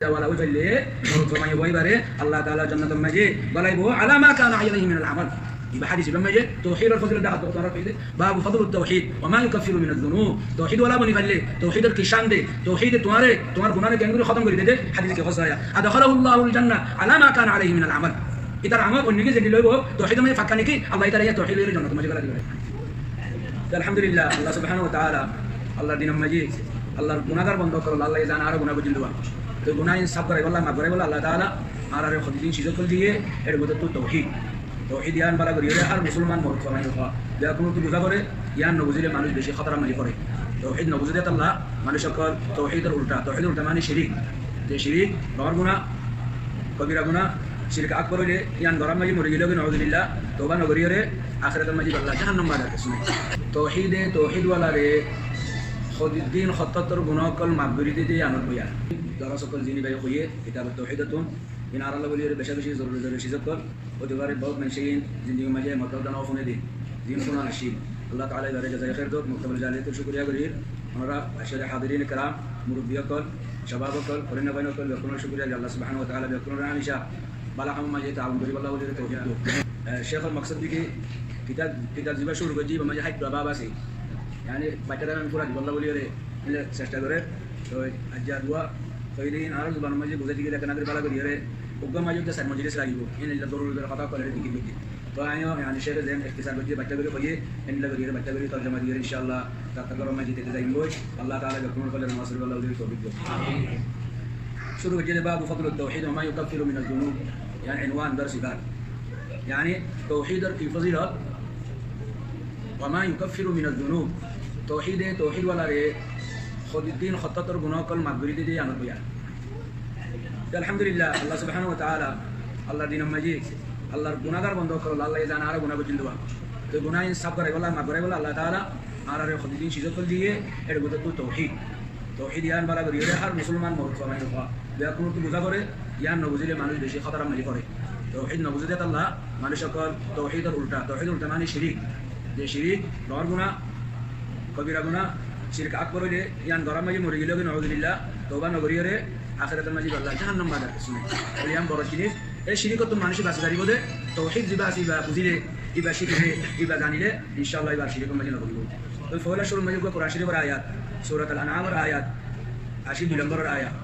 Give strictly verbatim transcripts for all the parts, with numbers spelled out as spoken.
Wala ói faille, morot fuain ibare Allah Taala jonnotor maze golaibo, ala ma kana alaihi minal amal. Ibá hadis ibár maze touhidor fozilot dahá de, tuáñra faile, babu fadlut tauhid wa ma yukaffiru minaz zunub. Touhid wala boni faille, touhidor ki shan de, touhide tuáñre, tuáñr gunáre keéngori hótom gori de, hadis ki hoó saya. Adkhalahullahu al-jannah ala ma kana alaihi minal amal. Itar amal oinno ki zendilla óibo, touhidor maze fakka niki, Allah itare touhid loiyóre jonnotor maze golai dibo. Alhamdulillah, Allah subhanahu wa taala, Allahr dinor maze, Allahr gunágar bonda ókkol, Allah ye zane aró guná goijjum de. Toi guná in saf goráibolla, maf goráibolla Allah taala añárare hodin siz ókkol diye, er bútottu touhid. Touhid yián bála gorí óre hár musolman morot fuain ibá beggúnottú buzá foré, yián no buzíle manúic beci hótarar maze foré. Touhid no buzé de tolla manúic ókkol touhidor ulta, touhidor ulta mani cirik. Te cirik, bor guná, kobira guná, cirik akbar óile yián gorár maze mori gele ói, nauzubillah, touba no gorí óre, ahérator maze balla jahannam baade ar kessú nai. Touhide, touhid walare hodin hóttattor guná ókkol maf gorí dite yiánor boyan. Doros ókkol zini bái hoiye, kitab Touhidottún, iín añárálla bóli óre beca beci zoruri zoruri ciz ókkol. Ói fare bout maincé iín zindigir maze motlob dana fúne de, ziín fúna accíl. Allah taala ibare jazaye khair douk, moktabul jaliyator cúkuriya gorír. Onora accíl hadirin keram, murubbi ókkol, shabab ókkol, forenna bái ókkol, beggúnor cúkuriya ze Allah subhanahu wa taala beggúnore hámica bála hamor maze taawun goríbolla bóli óre touhid douk. Eh, cékor moksod de ki, kitab, kitab zibá cúru goijjé, ibár maze háit bab asé. Yáni, baittáre ami fúrai dibolla bóli óre, Endilla cesta gorer. Toi aijja dua hoile iín añárar zubanor maze buzái digile ekkán gorí bála gorí óre, uggwá maze uggwá sair mojlis lagibo. Iín endilla doruri doruri hotá ókkol ere dikir goijje. Toi añío, yani, cekhe zeén ikhtisar goijje, baittáre gorí hoiye, endilla gorí óre, baittáre gorí torjoma diyóre, incaallah, tar tar góror maze dite zaiyum goi. Allah taala beggúnore fozilot nasibolla óile toufik douk. Cúru goijje de babu fadlut tauhid wa ma yukaffiru minaz zunub. Yani, inwan dors ibár. Yani, touhidor ki fozilot, wa ma yukaffiru minaz zunub. Touhide, touhid walare hodin hóttattor guná ókkol maf gorí dite yiánor boyan. Alhamdulillah, Allah subhanahu wa taala, Allahr dinor maze, Allahr gunágar bonda ókkol, Allah ye zane aró guná goijjum de. Toi guná in saf goráibolla, maf goráibolla Allah taala añárare hodin siz ókkol diye, er bútottu touhid. Touhid yián bála gorí óre hár musolman morot fuain ibá beggúnottú buzá foré, yián no buzíle manúic beci hótarar maze foré. Touhid no buzé de tolla manúic ókkol touhidor ulta, touhidor ulta mani cirik. Ze cirik, bor guná, kobira guná, cirik akbar óile yián gorár maze mori gele ói, nauzubillah, touba no gorí óre, ahérator maze balla jahannam baade ar kessú nai. Toi yián boro jinis, e cirikottú manúic basi faribó de, touhid zibá asé ibá buzíle, ibá cíkile, ibá zanile, incaallah ibá cirikor maze no foribo. Toi foila cúrur maze uggwá Quran Córifor ayat, Surat Al-An'amor ayat, ací dui lombor ayat.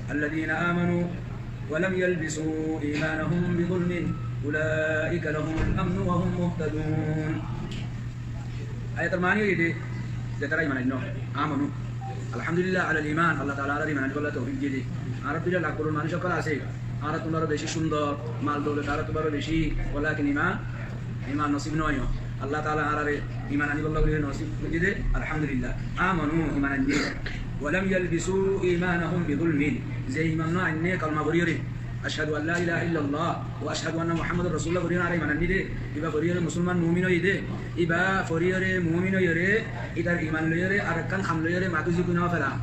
الذين آمنوا ولم يلبسوا إيمانهم بظلم أولئك لهم الأمن وهم مهتدون. Ayator mani óiye de, zetará iman ainno, amanu. Alhamdulillah alal iman, Allah taala añárare iman aníbolla toufik diye de. Añárattú de lakh koror manúic ókkol asé, añárattú aró beci cúndor, mal doulot añárattú aró beci, walakin iman, iman nosib no óiye. Allah taala añárare iman aníbolla bóli nosib goijje de, alhamdulillah. Amanu, iman ainne. Walam yalbisu imanahum bizulmin. Ze iman no ainne kolma fori óre, ashhadu an la ilaha illallah wa ashhadu anna Muhammadar Rasulullah fori óre añára iman ainní de, ibá fori óre musolman mumin óiye de, ibá fori óre mumin ói óre, itar iman loi óre, arekkán ham loi óre, maki zuki no fela.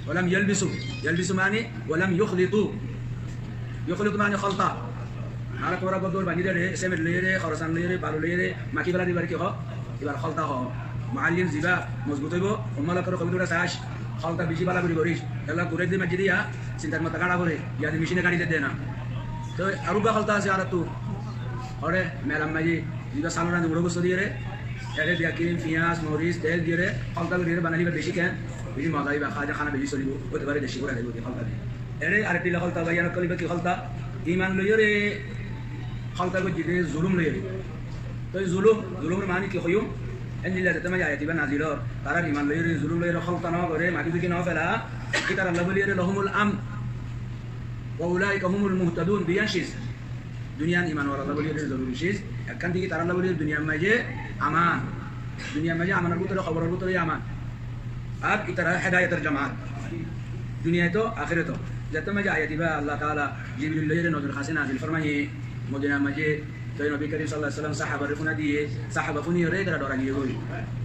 Walam yalbisu, yalbisu mani, walam yukhlitu. Yukhlitu mani kholta. Añára tuáñra goddor bañdí dere, semet loi óre, horosan loi óre, balu loi óre, maki fela dibar ki hoó? Ibar kholta hoó. Muallim ziba mozbut óibo, umma lokkore hoibo tuáñra sas, kholta beci bála gori goris. Ella guré de maijjé de ya, sintar mota gañça fore, ya de mecine gañçi de de na. Toi aró uggwá kholta asé añárattú. Ore, melar maijjé, ziba salor ani uçó gosto diyóre, ere biya kirim, fiyas, moris, tel diyóre, kholta gori ere banaile iba beci ken, beci moza iba, há de hana beci solibo, óite fare deci gura laibo de kholta de. Ere areddilla kholta, baiyan okkol, iba ki kholta? Iman loi óre kholta goijjé de, zulum loi óre. Toi zulum, zulumor mani ki hoiyum? Endilla zette maijjé ayat iba nazil ór, tará iman loi óre, zulum loi óre, kholta no gore, maki zuki no fela, itaralla bóli óre lahumul amn. Wa ulaika humul muhtadun, duiyan ciz. Duniyan iman wala olla bóli óre zoruri ciz. Ekkán diki taralla bóli óre duniyar maijjé aman. Duniyar maijjé amanor bútore, hoboror bútore aman. Ar itará hedayotor jamaat. Duniyait o, ahératot o. Zette maijjé ayat iba Allah taala Jibril loi óre nobir hañsé nazil formaiye, Modinar maijjé, toi nobi Karim sallallahu alaihi wasallam sahabare fúnai diye, sahaba fúni óre itará dhorai giyé goi.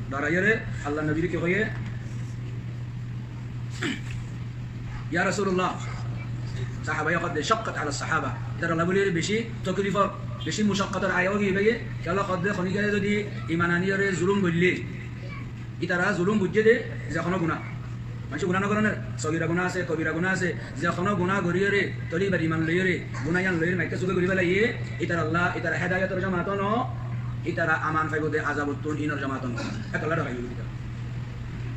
Dhorai óre Allar nobire ki hoiye? Ya Rasulullah, sahabaye hoó de, shaqqat ala sahaba. Itaralla bóli óre beci toklifor, beci mucakkotor aya ói giyé, kiyólla hoó de, honikka zodi iman ani óre zulum goille, itará zulum buijjé de, ze hono guná. Maincé guná no goron, sogira guná asé, kobira guná asé, ze hono guná goríyore, tóile ibar iman loiyore, guná yián loiyore maikká suká gorí félaiye, itar Allah, itar hedayotor jomaat no, itar aman faibo de azabottún, inor jomaat no. Ek Allah rakhaibo itar.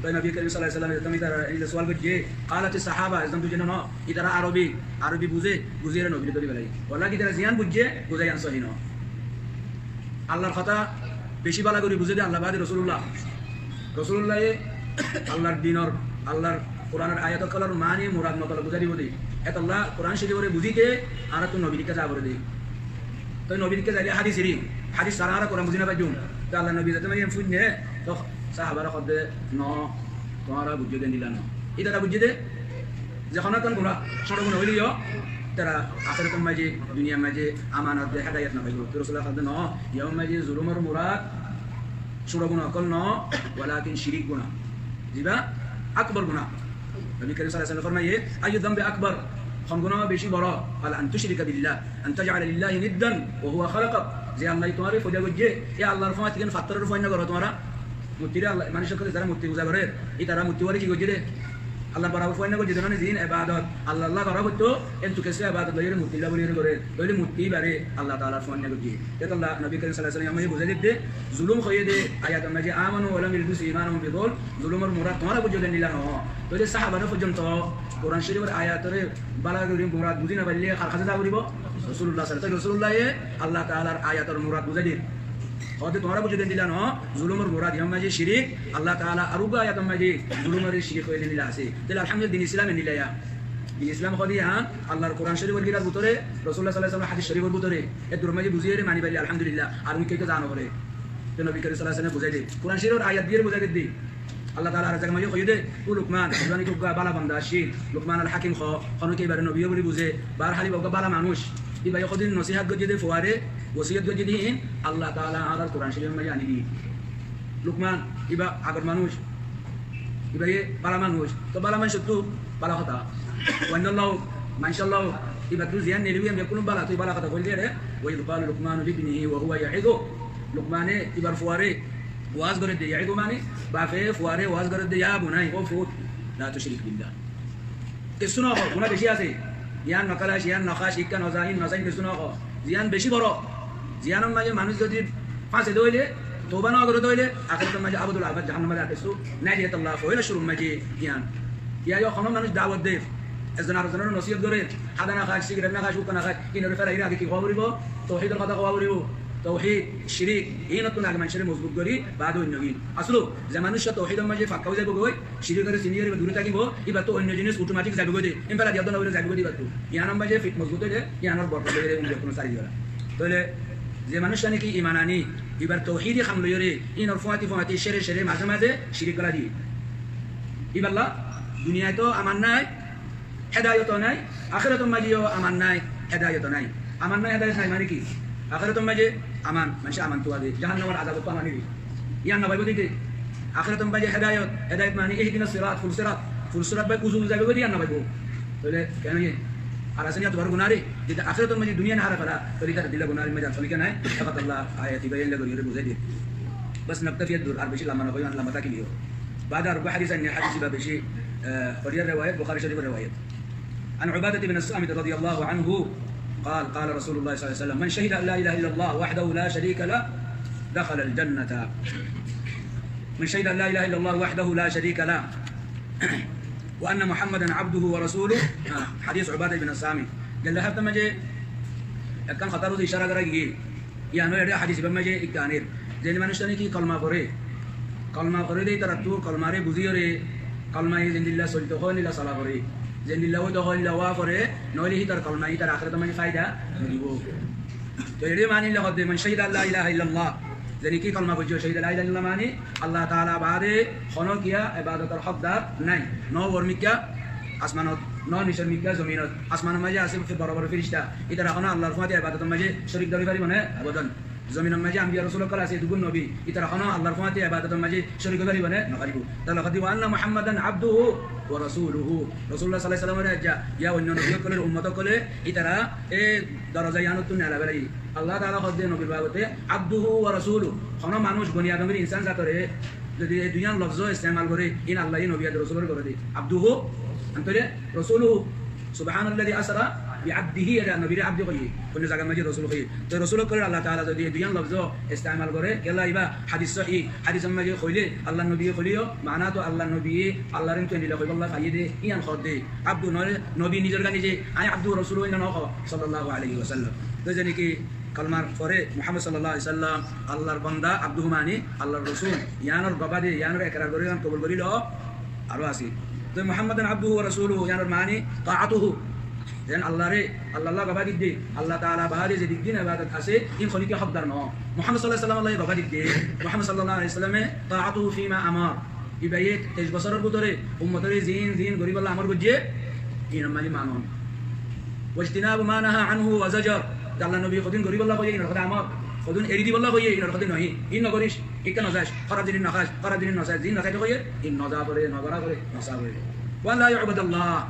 Toi Nobi Karim sallallahu alaihi wasallam, itar, itar sual goijje, qalatis sahaba, ezon buzé no, itar Arobi, Arobi buzé, buzíyore Nobire dóri félaiye. Wala ki itar ziyan buzé, buzá yián sohi no. Allar hotá beci bála gorí buzé de Allah bade Rosulullah. Rosulullah ye Allar dinor, Allar Kuranor ayat okkolor mani murad motolob buzái dibo de. Etolla Kuran Corifor buzíte añárattú Nobir ikká za foré de. Toi Nobir ikká zaile hadis eri, hadis sára añára Kuran buzí no faijjum. Toi Allar Nobi zette mani fuinne, to sahabare hoó de, no, tuáñra buzó de endilla no. Itara buzé de, ze hono ekkán guná, cóñço guná óileyo, tara ahérator maze, duniyar maze amanot de hedayot no faibo. Toi Rosulullah hoó de no, iyar maze zulumor murad cóñço guná okkol no, walakin cirik guná. Ziba akbar guná. Nobi Karim sallallahu alaihi wasallam formaiyé, ayyu dhanbin akbar, hon guná beci boro? Qala an tushrika billah, an taj'ala lillahi niddan wa huwa khalaqak. Ze Allah tuáñre foida goijjé, e Allar fuañti gán fattoror fuañna goró tuáñra. Muttire Allah, manúic okkole zara mutti puza gorer, itara mutti uore ki goijjé de? Allar borabor fuañna goijjé de, mane zin ebadot Allah Allah gorá foitto, entu kessú ebadot loiyore mutti Allah boliyore gorer, tóile mutti ibare Allah Taalar fuañna goijjé. Etolla Nobi Karim sallallahu alaihi wasallam buzái diyé de, zulum hoiyé de, ayator maze, amanu wa lam yalbisu imanahum bizulm, zulumor murad tuáñra buzó de endilla no. Tóile sahabare foijjonto Kuran Corifor ayatore bála gorí murad buzí no faille har hañse za foribo? Rosulullah sallallahu alaihi wasallam. Rosulullah ye Allah Taalar ayator murad buzái diyé. Hoó de tuáñra buzó de endilla no, zulumor murad iyar maze cirik, Allah Taala ar uggwá ayator maze zulumore cirik hoiyé de endilla asé. Tóile alhamdulillah din Islam endilla ya. Din Islam hoó de yián, Allar Kuran Corifor girar bútore, Rosulullah sallallahu alaihi wasallam hadis corifor bútore, eddur maze buzíyore mani faille alhamdulillah, ar uggwá kiyá za no fore. Toi Nobi Karim sallallahu alaihi wasallam buzái de, Kuran Corifor ayat diyore buzái diyé de. Allah Taala ar zaga maze hoiyé de, o Lukman, zibá niki uggwá bála banda accíl, Lukman al Hakim hoó, hono ki ibare nobi buli buzé, bar hali uggwá bála manúic. Iba ye hodin nosihat goijjé de fuare, wosiyot goijjé de hín, Allah Taala añárar Kuran Corifor maze ani diyé. Lukman, iba agor manúic, iba ye bála manúic, to bála manúic ottu bála hotá. Wainnollah, manúic ollah, ibattú ziyan neli biyan bekkún bála, tui bála hotá hoilde re, wa idh qala Lukmanu libnihi wa huwa ya'izuh. Lukmane ibar fuare waz gorer de, ya'izuh mani, bafe fuare waz gorer de, ya bunayya, o fut, la tushrik billah. Kessú no hoó, guná beci asé. Yián no kélais, yián no hás, ikká no za, in no za, in kessú no hoó. Ziyan beci boro, ziyanor maze manúic zodi fáñse de óile, touba no goré de óile, ahérator maze abadul abad jahannamor maze ar kessú nai de. Etolla foila cúrur maze yián. Iyá yo hono manúic dawot der, ezzon ar ezzonore nosiyot gorer, háda no hás, sigaret no hás, hukka no hás, inore felaiyore age ki hoó foribo? Touhidor hotá hoó foribo. Touhid, cirik, inottún age manúcore mozbut gorí, bade oinno gin. Aslu, ze manúic touhidor maze fakka ói zaibo goi, cirikore siniyore dure tákibo, ibattú oinno jinis automatic zaibo goi de, in fela diya dóna óile zaibo goi de ibattú. Yiánor maze fit mozbut óile, yiánor borkot óile, un bekkún sári dibolla. Tóile ze manúic niki iman ani, ibar touhidi ham loiyore, inor fuañti fuañti, cere cere, maze maze cirik gola diye. Iballa duniyait to aman nai, hedayot o nai, ahérator maze yo aman nai, hedayot o nai. Aman nai, hedayot nai mani ki? Ahérator maze aman, manúic aman tuwa de, jahannamor azabot aman de. Yián no faibo de. Ahérator maze hedayot, hedayot mani ihdinas sirat, ful sirat, ful sirat bai uzu zaibo de, yián no faibo. Tóile kiyá nai? Ar asé ni etobar guná re, zodi ahérator maze duniyai no hára fela, tóile itar dilla guná re maze asé ni kiyá nai? Fakat Allah ayat iba endilla gorí buzái diye. Bas naktafi eddur, ar beci lamba no gorí, lamba tákile yo. Bade ar uggwá hadis ainné, hadis iba beci, eh, hodiyar rewayat, Bukhari Corifor rewayat. عن عبادة بن الصامت رضي الله عنه قال، قال رسول الله صلى الله عليه وسلم: من شهد أن لا إله إلا الله وحده لا شريك له دخل الجنة. من شهد أن لا إله إلا الله وحده لا شريك له وأن محمدا عبده ورسوله. Ah, hadis Ubadah bin Samit. Gelle haftar maze ekkán hotár uzu icára gora giyé. Yián óilde hadis ibar maze ikká anir. Ze manúic niki kolma fore, kolma fore de, itarattú kolmare buziyore, kolma ye zendilla solito hoó endilla sola fore, zendilla óito hoó endilla ówa fore, noóile hitar kolma itar ahérator maze faida no dibo. Toi ere mani illa hoó de, man shahida an la ilaha illallah, ze niki kolma foijje, shahida la ilaha illallah mani Allah Taala bade hono kiyá ebadotor hókdar nai, no uor mikká asmanot, no nicor mikká zominot. Asmanor maze asé boro boro firista, itara hono Allar fuañti ebadotor maze corik dóri faribo né? Abadan. Zominor maze ambiya rosul okkol asé, dugun nobi, itara hono Allar fuañti ebadotor maze corik ói faribo né? No faribo. Tóile hoó de, wa anna Muhammadan abduhu wa rasuluhu. Rosulullah sallallahu alaihi wasallam ore aijja ya oinno nobi okkolor ummot okkole itara e doroja yiánottú nela belai. Allah Taala hoó de nobir babote, abduhu wa rasuluhu. Hono manúic, boni adamor, insan zatore Zodi e duiyan lofzo estemal gore, in Allah ye nobi ar rosulor gore de. Abduhu, antóile rasuluhu. Subhanalladhi asra bi abdihi, ere nobire abdi hoiye. Hono zagar maze rosul hoiye. To rosul ókkolore Allah taala zodi e duiyan lofzo estemal gore, kiyólla iba hadis sahih, hadisor maze hoile, Allah nobiye hoileyo, mana to Allah nobiye, Allah ren to endilla hoibolla faiye de, iyan hoó de. Abdu noile, nobi nizor gá nize, añí abdu rasulu inna no hoó, sallallahu alaihi wasallam. To zene ki, Kalmar fore Muhammad sallallahu alaihi wasallam, Allahr banda, abduhu mani Allahr rosul. Iyanor gobá de, iyanor ekrar gorí, iyan kobul gorí lo, aró asé. To Muhammadan abduhu wa rasuluhu, iyanor mani taatuhu. Zen Allahre, Allah Allah gobá di de, Allah taala baade ze dik din ebadot asé, in honikka hókdar no. Muhammad sallallahu alaihi wasallam Allah ye gobá di de. Muhammad sallallahu alaihi wasallam taatuhu fima amar. Ibaye teic bosóror bútore ummotore zin zin goríbolla amor goijje, inor maze manon. Wajtinabu ma naha anhu wa zajar. Ze Allah nobi hodún goríbolla hoiye, inor hodé amor. Hodún eri dibolla hoiye, inor hodé nohi. In no goris, ikká no zais, hóraf zinis no hais, hóraf zinis no sais, zin no saite hoiye, in no za fore, no gora fore, no sa fore. Wa an la yu'badallah.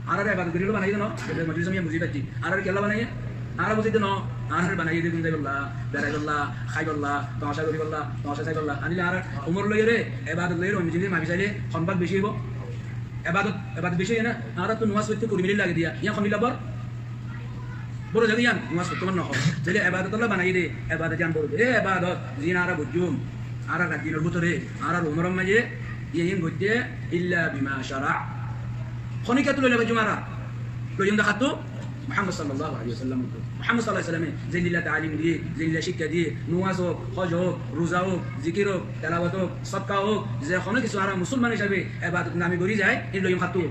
Añárar ebadot goríbolla banaiye de no, mojlis ami buzi faijji. Añárar kiyólla banaiye? Añára buzi de no, añárar banaiye de gúm zaibolla, beraibolla, haibolla, tomacá goríbolla, tomacá saibolla. Anile añárar umor loiyore, ebadot loiyore, onno jinise mafi saile, hon bák beci óibo? Ebadot, ebadot beci óiye na? Añárar to nomaz foitto kuri minit lage diya, iyan hon dilla bor? Boro zagói iyan, nomaz foitto no hoó. Tóile ebadot Allah banaiye de, ebadot iyan boro. E ebadot, zin añára buijjum, añárar rat dinor bútore, añárar umoror maze, iyan goijje, illa bima shara. Honikka tu loile baijjum añára. Loiyum de hattú, Muhammad sallallahu alaihi wasallam. Muhammad sallallahu alaihi wasallam e zendilla talim diye, zendilla cíkka diye, nomaz ók, hoj ók, ruza ók, zikir ók, telawot ók, sodka ók, ze hono kessú añára musolman hísabe ebadot nami gorí zai, in loiyum hattú.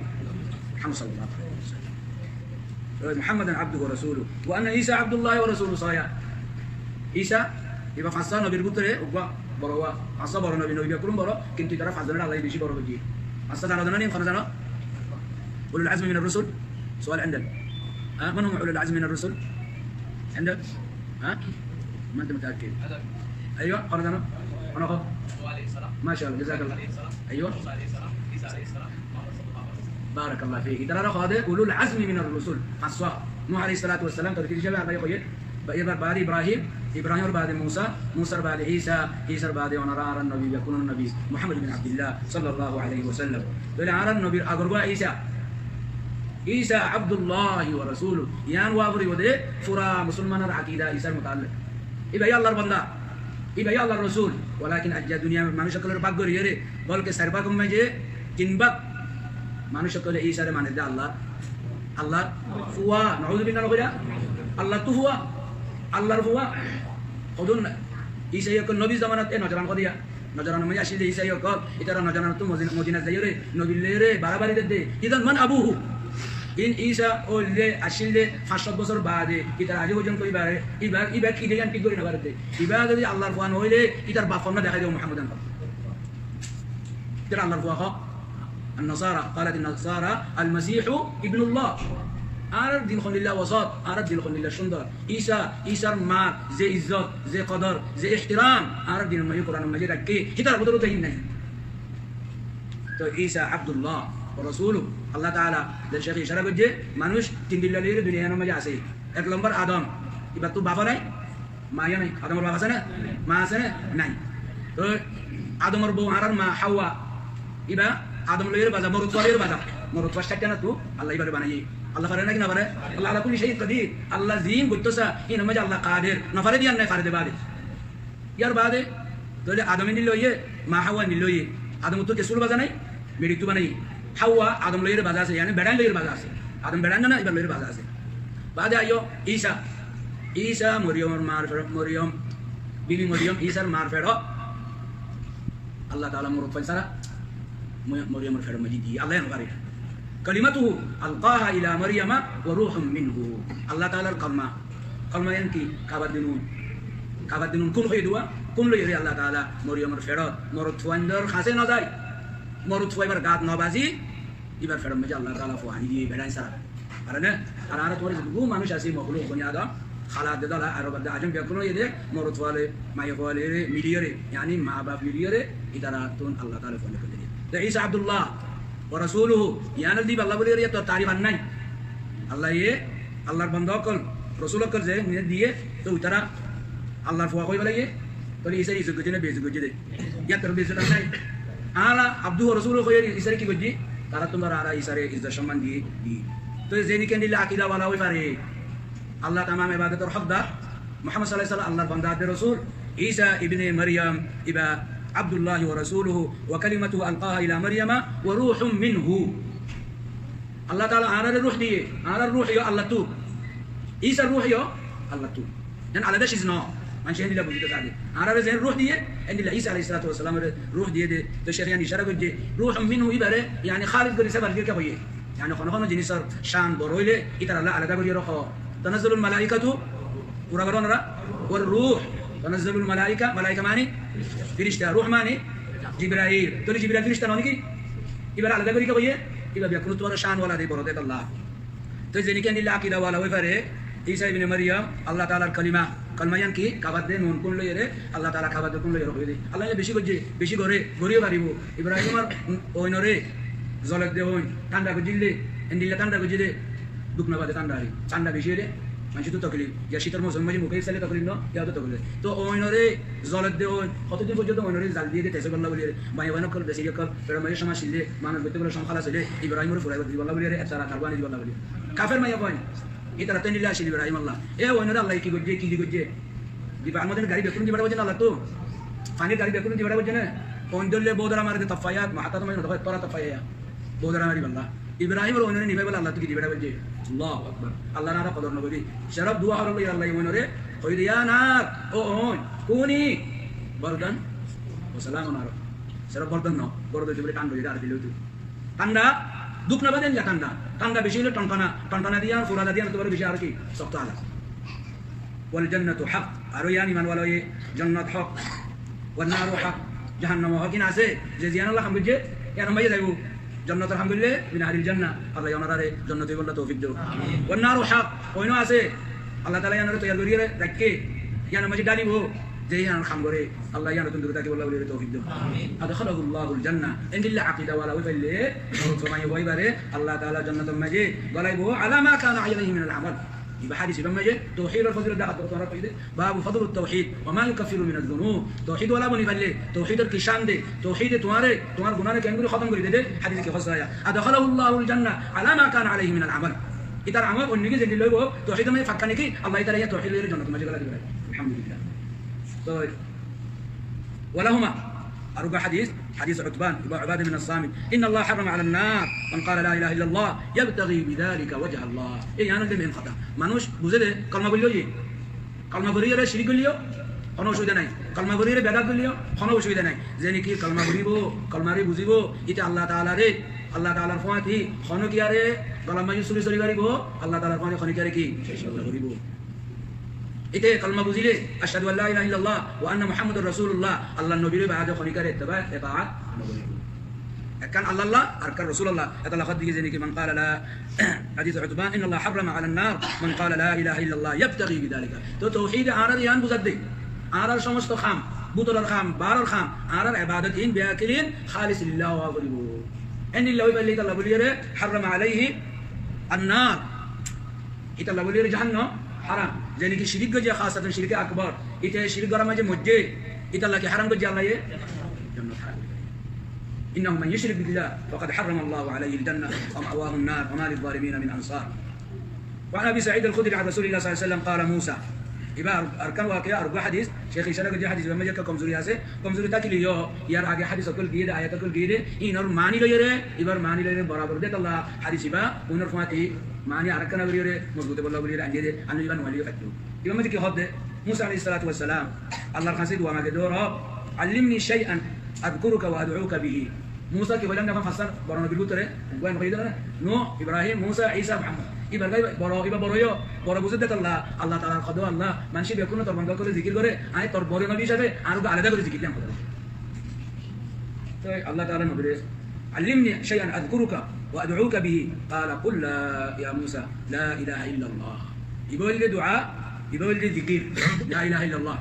Muhammad sallallahu alaihi wasallam. Muhammadan abduhu wa rasuluhu. Wa anna Isa abdullahi wa rasuluhu saya. Isa, iba fañswá nobir bútore uggwá boro uggwá, fañswá boro nobi, nobi beggún boro, kintu itará fañswá nobir Allah ye beci boro goijje. Fañswá zano, zano ni, hon zano? Ulul azmi minar rusul. Sual endel. Ha, man hum ulul azmi minar rusul? Endel. Ha? Man anta mutaakkid? Aywa, hon zano? Hon ho? Masha Allah, jazakallah. Aywa. Barakallah fik. Itarare hoó de ulul azmi minar rusul. Fañswá. Nuh alaihissalatu wassalam, torkir hísabe añára hoiyé. Ba-, ibar baade Ibrahim, Ibrahimor baade Musa, Musar baade Isa, Isar baade onora añárar nobi, bekkúnor nobi, Muhammad bin Abdillah, sallallahu alaihi wasallam. Tóile añárar nobir agor gua Isa. Isa abdullahi wa rasuluh. Iyan ówa foribo de, fura musolmanor akida Isar mutaallik. Iba ye Allahr banda. Iba ye Allahr rosul. Walakin aijja duniyar manúic ókkolore bák gorí yóre, bolke sair bákor maze tin bák manúic ókkole Isare mane de Allahr, Allahr fua, nauzubillah no hoila, Allahttu fua, Allahr fua. Hodún Isai ókkol nobir zomanat e Nojoran hoó de ya, Nojoranor maze accíl de Isai ókkol, itara Nojoranottu Modi-, Modinat zai yóre, nobir loi yóre barabari der de. Idan man abuhu? In Isa óile accíl de fañs cót bosór baade, itara aijjó foijjonto ibare, iba, iba ki de iyan thík gorí no farer de. Iba zodi Allahr fua no óile, itar baf hon dekhái dibo Muhammadan. Itar Allahr fua hoó. An-Nasara, qalat an-Nasara al-Masihu ibnullah. Añárar din hondilla wosot, añárar din hondilla cúndor. Isa, Isar mar ze izzot, ze kodor, ze ihteram, añárar dinor maze, Kuranor maze raikké, hitar bútore to hin nai. To Isa Abdullah wa rasuluh. Allah taala ze céke icára goijje, manúic tin dilla loi duniyanor maze asé. Ek lombor Adam, ibar to baf nai, ma yó nai. Adamor baf asé né? Ma asé né? Nai. To Adamor bou añárar ma Hawa, iba Adam loiyóre baza, morot fua loiyóre baza. Morot fua caitta na to, Allah ibare banaiye. Allah fare naki no fare? Allah ala kulli shay'in qadir. Allah zin goitto sa, inor maze Allah kader. No fare de iyan nai, fare de baade. Yar baade, tóile Adome nil loiye, ma Hawa nil loiye. Adamottu kessú baza nai, meçittu banaiye. Hawa Adam loiyóre baza asé, yani beçain loiyóre baza asé. Adam beçain na, ibar loiyóre baza asé. Baade aiyó Isa. Isa Moriyomor mar fe-, Moriyom, bibi Moriyom, Isar mar feçot. Allah taala morot fuain sára Mo-, Moriyomor feçor maze diye, Allah ye no fare. Kalimatuhu alqaha ila Maryama wa ruhun minhu. Allah taalar kalma. Kalma iyan ki? Kabar dinun. Kabar dinun kun hoiye de uwa? Kun loiyóre Allah taala Moriyomor feçot, morot fuaindor hañse no zai, morot fua ibar gat no bazi, ibar feçor maze Allah taala fua ani diye, beçain sára. Ar ne, ar añára tuáñra zedukkú manúic así, mokluk, boni Adam, hala de dala, ar bade ajam bekkún óiye de, morot fua loi, maiya fua loi re, miliyóre, yani ma baf miliyóre, itarattún Allah taala fua nikol diye. To Isa Abdullah wa rasuluhu, iyan ol di Allah boli re, iyan to tarif ar nai. Allah ye, Allahr banda ókkol, rosul ókkol ze niye diye, to itara Allahr fua hoi félaiye, tóile Isa izzot goijje ne beizot goijje de? Yíattú beci dam nai. Añára abduhu wa rasuluhu hoiyóre Isare ki goijjí? Taráttu boro añára Isare izzot somman diyé, diyé. Toi zenikka endilla akida wala ói fare, Allah tamam ebadotor hókdar, Muhammad sallallahu alaihi wasallam Allar banda de rosul, Isa ibne Maryam, iba Abdullahi wa rasuluhu wa kalimatuhu alqaha ila Maryama wa ruhun minhu. Allah taala añárare ruh diyé, añárar ruh yó Allattú, Isar ruh yó Allattú. Yen alada ciz no, maincé endilla buzito sade. Añárare zen ruh diyé, endilla Isa aláihis salatu wassalamore ruh diyé de, to cé yián icára goijjé. Ruhun minhu ibare, yáni, hális gorí sefaric gorí hoiyé. Yáni, hono hono jinisor can boro óile, itaralla alada gorí rakó. Tanazzalul malaikatu, fura goró onora, war ruh. Tanazzalul malaika, malaika mani firista, ruh mani Jibrail. Tóile Jibrail firista no niki? Ibare alada gorí hoiyé, iba bekkúnottú boro can wala de, boro de Allah. Toi zenikka endilla akida wala ói fare, Isa ibne Maryam, Allah taalar kalima, kalima yián ki? Kabar de nun kun loiyóre, Allah taala kabar de kun loiyóre hoiyé de. Allah ye beci goijjé, beci goré, gorí yó faribo. Ibrahimor oinore zolor de oin, tánda goijjíl de, endilla tánda goijjé de, duk no fade tánda ari. Tánda beci óile, maincé to toklif, ya cítor mousumor maze muke saile toklif no, ya to toklif. To oinore zolor de oin, hoto din foijjonto oinore zal diyé de, tez óibolla buliyóre, maiyafuain ókkol, besiri ókkol, feçor maze com accíl de, manúic goitte gele com hálas óile, Ibrahimore furai dibolla buliyóre, ek sara tarbu ani dibolla buliyóre. Kafer maiyafuain. Ítara to endilla accíl Ibrahim Allah. E oinore Allah ye ki goijjé, ki di goijjé? Diba, añárar gari bekkún diba goijjé na Allah to? Fanir gari bekkún diba goijjé na? Oin dóille bodora mare de tafayat, mahatta to mane no, tora tafaya. Bodora mari balla. Ibrahimor oinore nibai balla Allah to ki diba goijjé? Allahu Akbar. Allah nara kodor no gorí. Séraf dua horollo Allah ye oinore. Hoiyé de, ya nar, o oin, kuni bardan wa salaman ala. Séraf bardan no, bardan to bole tánda, ar dile to. Tánda, duk no fade endilla tánda. Tánda beci óile tontona, tontona diyan, furada diyan, to boro beci ar ki, sokto ala. Wal jannatu haq, aró yián iman wala óiye, jonnot hók. Wan naru haq, jahannam hók, iín asé, ze ziyán Allah ham goijjé, yián maze zaibo. Jonnotor ham goille, min ahlil jannah, Allah ye onorare jonnot óibolla toufik dóuk. Amin. Wan naru haq, oino asé, Allah taala yiánore toiyar gorí rakké, yián maze dalibo, ze yián ham goré, Allah yiánottún dure tákibolla buliyóre toufik dóuk. Amin. Adkhalahullahu al jannah, endilla akida wala ói faille, somai ói bare, Allah taala jonnotor maze golaibo, ala ma kana alaihi min al amal. Iba hadis ibar maze touhidor fozilot dehá de, tuáñra hoiyé de, babu fadlut touhid wa ma yukaffiru minaz zunub. Touhid wala boni faille, touhidor ki can de, touhide tuáñre, tuáñr gunáre keéngori hótom gorí de de, hadis ki hoó de. Adkhalahullahu al jannah ala ma kana alaihi min al amal. Itar amal oinno ki zendilla óibo, touhidor maze fakka niki, Allah taala yián touhid loiyóre jonnotor maze golai dibo. Alhamdulillah. To, walahuma, ar uggwá hadis, hadis Utban ibn Ubadah bin Samit. Inna Allah harrama alan nar man qala la ilaha illallah yabtaghi bidhalika wajha Allah. Ei yián de main hotá. Manúic buzé de, kalima foille yó, kalima foriyóre cirik goille yó hono osubida nai. Kalima foriyóre bedat goille yó hono osubida nai. Zene ki kalima foribo, kalimare buzibo, ite Allah taalare, Allah taalar fúañti honokiyare golar maze suri sori faribo, Allah taalar fúañti honokiyare ki? Suri sori faribo. Ite kalima buzile, ashhadu an la ilaha illallah wa anna Muhammadar Rasulullah, Allar nobir baade honokiyar itteba, etaat no goribo. Ekkán Allah Allah, arekkán Rasul Allah. Etolla hoó de ki zene ki man qala la, hadis Utban, inna Allah harrama alan nar man qala la ilaha illallah yabtaghi bidhalika. To touhide añárare yián buzar de, añárar somosto ham, bútoror ham, baror ham, añárar ebadot iín bekkún halis lillah ówa foribo. Endilla ói faille itolla buliyóre harrama alaihi an nar. Itolla buliyóre jahannam haram. Zene ki cirik goijjé, khasatan cirike akbar. Ite cirik gorar maze moijjé, itolla ki haram goijjé Allah ye? Jannot haram. Innahu man yushrik billah faqad harrama Allahu alaihil jannah wa ma'wahun nar wa ma lizzalimina min ansar. Wa an Abi Sa'id al-Khudri an Rasulillah sallallahu alaihi wasallam qala Musa. Iba ar-, arekkán wakiya, ar uggwá hadis, Sheikh icára goijjé hadis ibar maze ekka komzuri asé, komzuri tákile yó, yar age hadis ókkol giyé de, ayat ókkol giyé de, inor mani loiyóre, ibar mani loiyóre borabor de tolla hadis iba, unor fúañti mani arekkán goríyore mozbut óibolla buliyóre aindé de, anno iba no aile yó faitto. Ibar maze ki hoó de, Musa alaihis salatu wassalam Allar hañsé dua mage de, Rabb, allimni shay'an adhkuruka wa ad'uka bihi. Musa ki hoilán de, ehón fañsar boro nobir bútore, uggwá hoiyé de na, Nuh, Ibrahim, Musa, Isa, Muhammad. Ibar gai boro, iba boro yó, boro buzé de tolla, Allah taalar hoó de, Allah, maincé bekkúne tor banda ókkole zikir gore, añí tor boro nobi hísabe añáre uggwá alada gorí zikir diyan hoó de. Toi Allah taalar nobire, allimni shay'an adhkuruka wa ad'uka bihi. Qala qul la, ya Musa, la ilaha illallah. Iba óilde dua, iba óilde zikir, la ilaha illallah.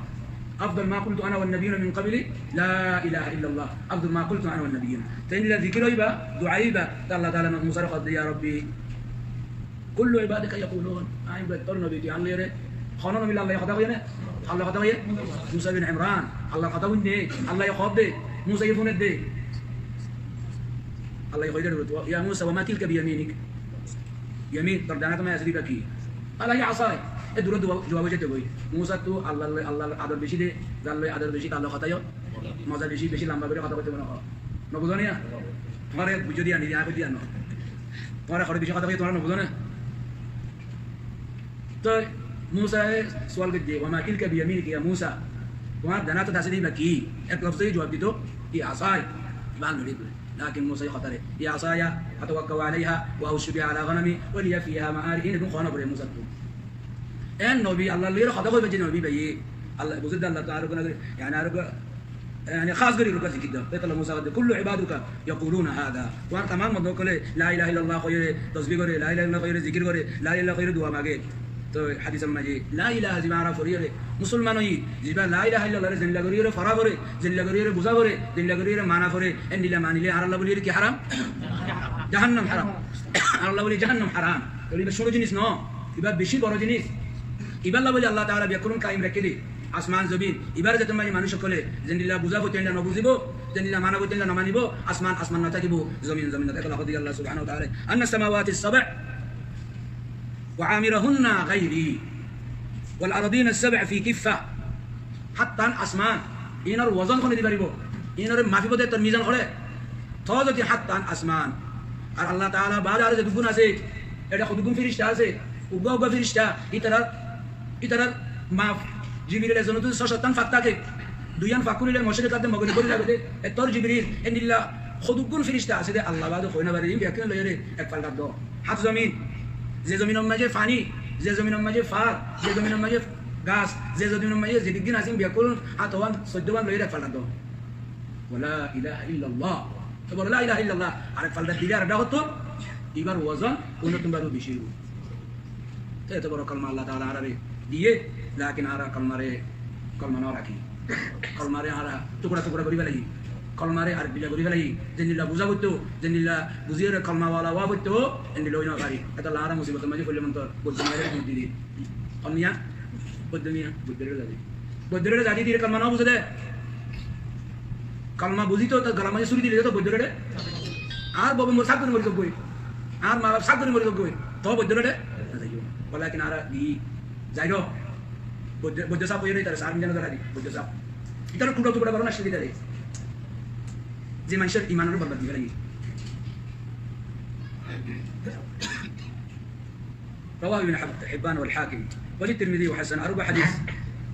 Afdal ma qultu ana wan nabiyyuna min qabli, la ilaha illallah. Afdal ma qultu ana wan nabiyyun. Te endilla zikir óiba, dua óiba, te Allah taala Musare hoó de, ya Rabbi, kullu ibadika yaqulun. Añí bettor nobi, tui Allah re, hono nobi Allah hotá hoiyé na? Allah hotá hoiyé? Musa bin Imran, Allah hotá hoiyé, Allah hoó de. Musa ye fúner de. Allah ye hoiyé de, "Ya Musa, wa ma tilka bi yaminik?" Yamin, tor dana ot asé de iba ki? Qala hiya asaya. E duro dua-, juab ói zaito goi. Musa tu Allah loi, Allah ador beci de, zar loi ador beci, tar loi hotá yo moza beci, beci lamba gori hotá hoito mone hoó. No buzó né? Tuáñra buzó de ani, añí buzí de ani. Tuáñra hotá beci hotá hoito, tuáñra no buzó né? Toi Musa ye sual goijjé, "Wa ma tilka bi yaminika ya Musa?" Tuáñr dana ot asé de iba ki? Ek lofzoi juab dito, "Hiya asaya." Iba lori dore. Lakin Musa ye hotá re, "Hiya asaya atawakkau alaiha wa ahussu biha ala ganami wa liya fiha ma'arib." Ín eddún hoó no fore Musa ttu. En nobi, Allah loi hotá hoibar de nobi bái. Allah, buzó de Allah to aró guna gori, yani aró guna, yani khas gori ruka zikir do. Toi Allah Musa hoó de, "Kullu ibaduka yaquluna hadha." Tuáñr tamam banda ókkole la ilaha illallah hoiyóre tosbih gore, la ilaha illallah hoiyóre zikir gore, la ilaha illallah hoiyóre dua mage. Toi hadis or maze la ilaha ziba añára fori óre, musolman ói, ziba la ilaha illallah re zendilla gori óre fora fore, zendilla gori óre buza fore, zendilla gori óre mana fore, endilla manile añárar lla buli ki haram? Jahannam haram. Añárar lla buli jahannam haram. Toi iba cúru jinis no, iba beci boro jinis. Ibar lla buli Allah Taala beggún kaim raikké de. Asman, zobin, ibar zeto maze manúc ókkole zendilla buza foitto endilla no buzibo, zendilla mana foitto endilla no manibo, asman, asman no tákibo, zobin, zobin no tákibo. Allah subhanahu wa taala, "Anna samawati sab'a wa amirahunna ghairi, wal ardina sab'a fi kiffa." Háttán asman, inor wozon hone di faribo? Inore mafibo de, tor mizan hore. To zodi háttán asman, ar Allah Taala baade aró zeduggún asé, ede hoduggún firista asé, uggwá uggwá firista, itarar, itarar maf, Jibril ezon ottú só cót tán fak táke, duiyan fak kúlile moshrik ot de mogorib bóli lage de, e tor Jibril, endilla hoduggún firista asé de Allah baade hoi no fare, ín beggún loiyóre ek faldat do. Háñt zomin, ze zominor maze faní, ze zominor maze far, ze zominor maze gas, ze zominor maze zeduggún asé, ín beggún háñt wan, soiddo wan loiyóre ek faldat do. Wa la ilaha illallah. Eto boro la ilaha illallah. Ar ek falda dile ar ekta hoto, ibar wozon unnottun baro beci óibo. Te eto boro kalma Allah Taala añárare diye, lakin añára kalmare, kalma no raki. Kalmare añára tukra tukra gori félaiyi. Kalmare ar bila gori félaiyi. Zendilla buza foitto, zendilla buziyore kalma wala ówa foitto, endilla ói no fari. Eto añára musibotor maze foille montor, boiddo miya re duri dile. Hon miya? Boiddo miya, boiddo re zadi. Boiddo re zadi dile kalma no buze de. Kalma buzito, to golar maze suri dile to boiddo re. Añár baba mor saf gori mori zagói. Añár ma baf saf gori mori zagói. To boiddo re. Walakin añára di zai ro. Boiddo, boiddo saf óiye re, itare saf, itare no zara di. Boiddo saf. Itare tukra tukra goro na, suri dile. Ze manúcor iman ore borbad gori félaiye. رواه ابن حب-، حبان والحاكم والترمذي وحسنه. Ar uggwá hadis,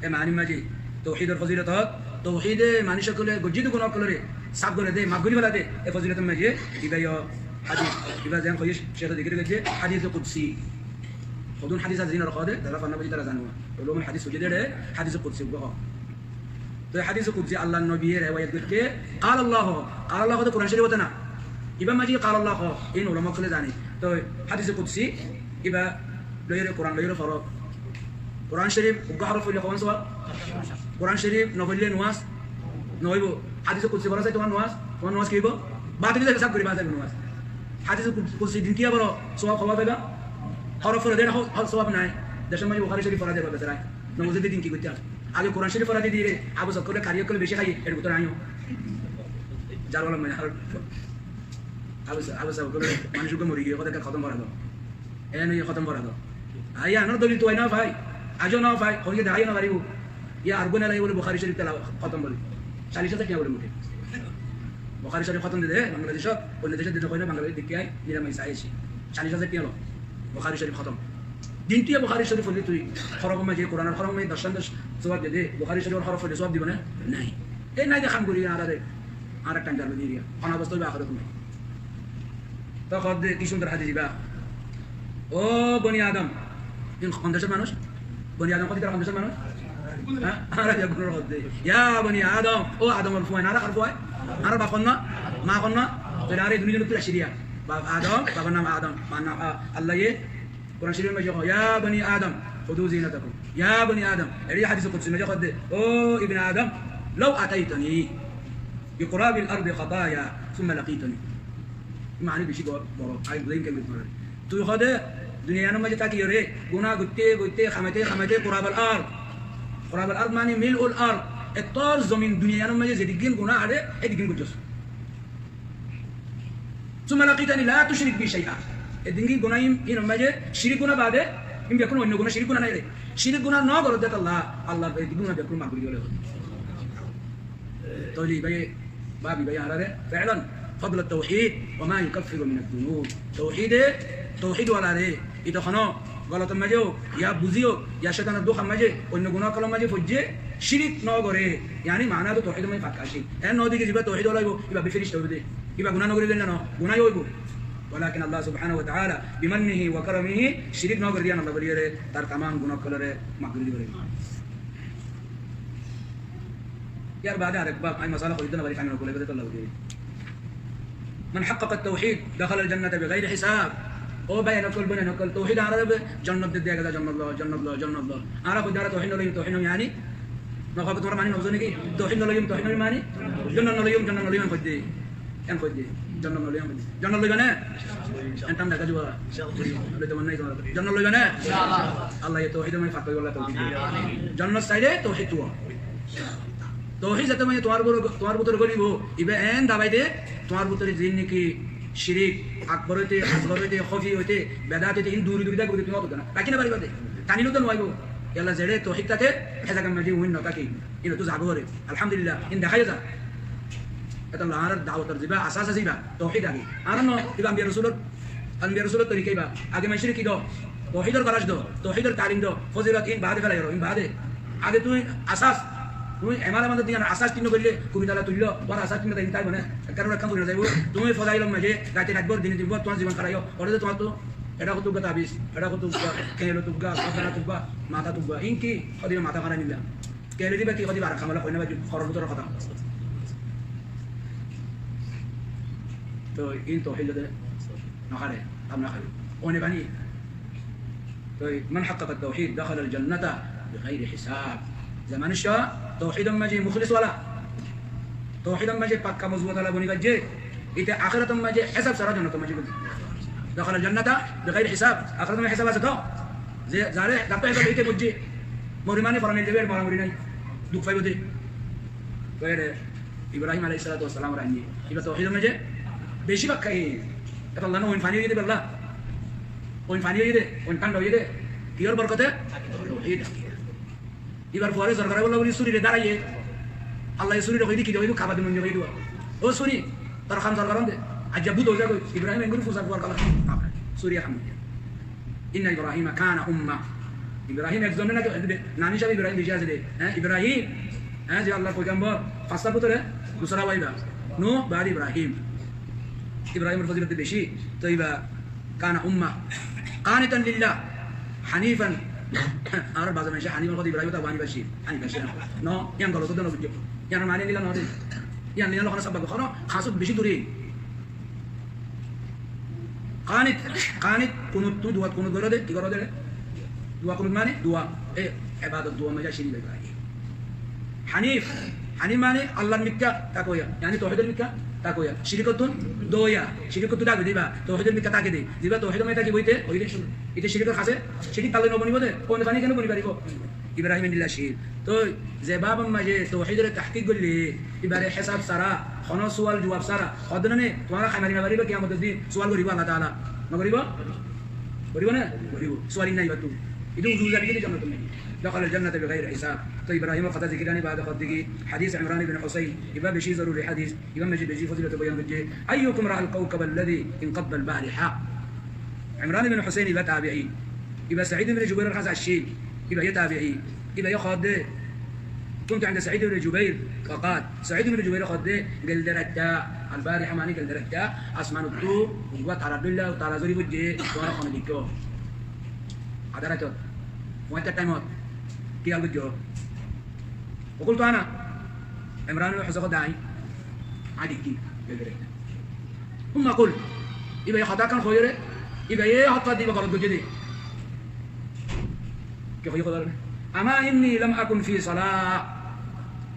e maani maze, touhidor fozilot ot, touhide manúc ókkole, gojjit guna ókkolore saf gori de, maf gori félai de, e fozilotor maze, iba yo hadis, iba zen hoiye, Sheikh e zikir goijje, hadis qudsi. Hodún hadis asé inore hoó de, zara fanna buzí tara zano. Ulumul hadis hoiye de, hadis qudsi uggwá hoó. Toi hadis qudsi Allar nobiye rewayat goijje, qala Allah, qala Allah to Quran Sharif ot na. Ibar maze qala Allah, ín ulama ókkole zane. Toi hadis qudsi, iba loiyore, Quran loiyore foro. Quran Sharif uggwá horof foille hoón sowab? Quran Sharif no foille nomaz no óibo. Hadis qudsi fora sai tuáñr nomaz, tuáñr nomaz ki óibo? Batil ói zaibo, saf gori batil ói zaibo nomaz. Hadis qud-, qudsi din kiya foro, sowab hoba faiba? Horof fore de, ho-, ho-, sowab nai. Decor maze Bukhari Sharif fora de, besarai. No buzé de din ki goitte. Age Quran Sharif fora di dile, Abu Sakkar kari ókkole beci haiye, er bútore añí o. Jar wala mane har. Abu Sa-, Abu Sakkar manúc uggwá mori giye, hoto ekka hotom fora do. En óiye hotom fora do. Aiyá, añára dolil tuwai no fai. Aijjó no fai, hoile dahaiye no faribo. Yá ar guna laiye bole Bukhari Sharif tela hotom bole. Callic házar tiañ bole mute. Bukhari Sharif hotom dide, Bangladecot, oinno decot dide hoile Bangladec dekki ai, nira mai sai aici. Callic házar tiañ lo. Bukhari Sharif hotom. Din tuiya Bukhari Sharif foille tui, horof maze, Quran or horof maze doc an doc sowab dide, Bukhari Sharif or horof foille sowab dibo na? Nai. E nai de ham gori añára de, añára time darbe diriya. Hon obosta óibo ahérat maze. To hoó de ki cúndor hadis iba. O boni Adam. In hon decor manúc? Boni Adam hoó de hon decor manúc? Há? Añára ya boni Adam. O Adam or fuain, añára har fuain? Añára baf hon na? Ma hon na? Tóile añára e duniyat ttu aici de ya. Baf Adam, babar nam Adam, mar nam, a, Allah ye Quran Sharif or maze hoó, "Ya bani Adam, khudu zinatakum." Ya bani Adam. Eri hadis qudsi maze hoó de, "O ibne Adam, law ataitani bi qurabil ardi khataya thumma laqitani." Mane beci boro, boro, añí buzai kemne buzai. Tui hoó de, duniyar maze táki ore, guna goitte, goitte, hamaite, hamaite, qurabal ard. Qurabal ard mane mil'ul ard. Ettór zomin duniyar maze zedikgín guná are, edikgín goijjós. Summa laqitani la tushrik bi shay'a. Edikgín guná in, inor maze shirik guná bade, in bekkún oinno guná, shirik guná nai re. Shirik guná no goródde Allah, Allah edikgín guná bekkún maf gorí dibole. Tóile bái, bábi bái, añáráre, fi'lan, fadl at-tawhid wa ma yukaffiru min ad-dunub. Tawhide, tawhid walare, ite hono golotor maze ók, ya buzi ók, ya cóitanor dókar maze, oinno guná ókkolor maze foijje, shirik no gore, yani maana to tawhidor maze fakka asé. En no deki ziba tawhid wala óibo, iba bi firista óibo de. Iba guná no goríle na no, guná óibo. Walakin Allah subhanahu wa ta'ala bimannihi wa karamihi shirik no gorí diyan Allah boliyore, tar tamam guná ókkolore maf gorí dibole. Yar bade arek bab, añí masala hoito no fari, kami no kule bade tolla hoito. Man haqqaqa at-tawhid dakhala al-jannata bi ghayri hisab. Ó bái ókkol, bóin ókkol, tawhid añára be jonnot de, dega za jonnot lo, jonnot lo, jonnot lo. Añára hoito añára tawhid no loiyum, tawhid no loiyum, yani? No hoito tuáñra mani no buzó niki? Tawhid no loiyum, tawhid no loiyum mani? Jonnot no loiyum, jonnot no loiyum hoito. En hoiyé, jonnot no loiyum, hoiyé. Jonnot loiba né? En tán dahá diba. Loito mon nái tuáñr. Jonnot loiba né? Allah ye tawhid or maze fakka óibolla tawfik diye. Jonnot saile tawhid tuwa. Tawhid zete maze tuáñr bútore, tuáñr bútore golibo, iba en dabai de, tuáñr bútore zin niki shirik, akbar óite, asgar óite, hofi óite, bedat óite, in duri duri tákibo de, tumi óto na. Rakí no fariba de. Tanile to no aibo. Yalla zere tawhid táke, he zagar maze uin no táke. Ino to zagóre. Alhamdulillah, in deháiyo za. Etolla añárar dawotor ziba asas asé iba, tawhid age. Añárar no, iba ambiya rosulor, ambiya rosulor torika iba. Age maincóre ki do? Tawhidor goras do, tawhidor talim do, fozilot in bade felai aro, in bade. Age tui asas, tui emala mane diyan asas tin goille, kumi tala tuillo, bar asas tin goille in taibo na. Karon ekkan fori no zaibo, tui fozailor maze, rati rait bor, dine din bor, tuáñr zibon haraiyo, ore de tuáñr to, eda hotugga tabis, eda hotugga, kelo tugga, sabdana tugga, mata tugga, in ki, hodi mata hara nilla. Kele diba ki, hodi bar kamala hoine baju, horor bútore hotá. To in tawhid de no hare, am no hare. One bani. To man haqqaqa at-tawhid dakhala al-jannata bi ghayri hisab. Ze manúc tawhidor maze mukhlis wala, tawhidor maze pakka mozbut wala boni gaijje, ite akhirator maze hesab sára jonnotor maze goli. Dakhala al-jannata bi ghayri hisab. Akhirator maze hesab asé to? Ze, zare, zar to hesab ite mojje. Mori mane foran el debe, mora mori nai. Duk faibo de. To ere Ibrahim alayhis salatu was salam ore ainne. Iba tawhidor maze beci fakka. Etolla no oin fani óiye de bella. Oin fani óiye de, oin thánda óiye de. Kiyór borkote? Tawhid. Ibar fuare zor goráibolla buli surire daraiye. Allah ye surire hoiyé de ki de, hoiyé de Kaba de moni hoiyé de. Ó suri, tor ham zor goron de. Aijja bút ói zagói. Ibrahim engori fusar fuar kala. Suri ham. Inna Ibrahima kana umma. Ibrahim ekzon naki, nani sáb Ibrahim beci asé de. Há, Ibrahim. Há, ze Allahr foigambor. Fasta bútore dusra waiba. Nuh, baade Ibrahim. Ibrahimor fozilot beci. To iba kana umma. Qanitan lillah. Hanifan. Añárar baza maincé Hanif hode Ibrahim ta Hanif asé. Hanif asé. No, iyan golot de no bujjo. Iyan mane nila no de. Iyan nila no hone sabba hone. Hasut beci dure. Qanit, qanit, kunut, tui duat kunut goró de, ki goró de re? Dua kunut mane dua, e, ebadot dua maze asé de. Hanif, Hanif mane Allahr mikká tákoya, yani tawhidor mikká tákoya, shirikottún doya, shirikottún dagi diba, tawhidor mikká táke de, diba tawhidor mikká táki boite, ite shirikor hase, shirik talle no bonibo de, one fani kene boni faribo? Ibrahim endilla cíl. Toi ze bábor maze touhídore tahkik goille, ibare hesab sára, hono sual juwab sára, hodde nane, tuáñra hai mari no fariba, kiyamotor din sual goribo Allah Taala. No goribo? Goribo na? Goribo. Sual in nai ibattú. Idu uzu uza bigili jannat nai. Dakhalal jannata bigairi hisab. Toi Ibrahimor hotá zikir ani bade hodde ki hadis Imran ibn Husayn. Iba beci zoruri hadis. Iba maze beci fozilot boyan goijje. Ayyukum ra'al kawkabal ladhi inqabbal bariha. Imran ibn Husayn iba tabi'i. Iba Sa'id ibn Jubairor hañse aiccíl. Iba ye tabi'i. Iba ye hodde, kuntu inda Sa'id ibn Jubair, faqal. Sa'id ibn Jubair hodde, gelde raitta, al bariha mani gelde raitta, asmanottú uggwá tara dhoilla, tara zori foijje, tuáñra hone deikko? Adha raitot. Fuañittar thaimot. Ki hal goijjo? Faqultu ana. Imran ibn Husayn hodde añí. Añí deikki. Gelde raitta. Summa qul, iba ye hotá ekkán hoiyóre, iba ye hotá diba gorot goijje de. Ki hoiyé hoiyé? Ama inni lam akun fi salah.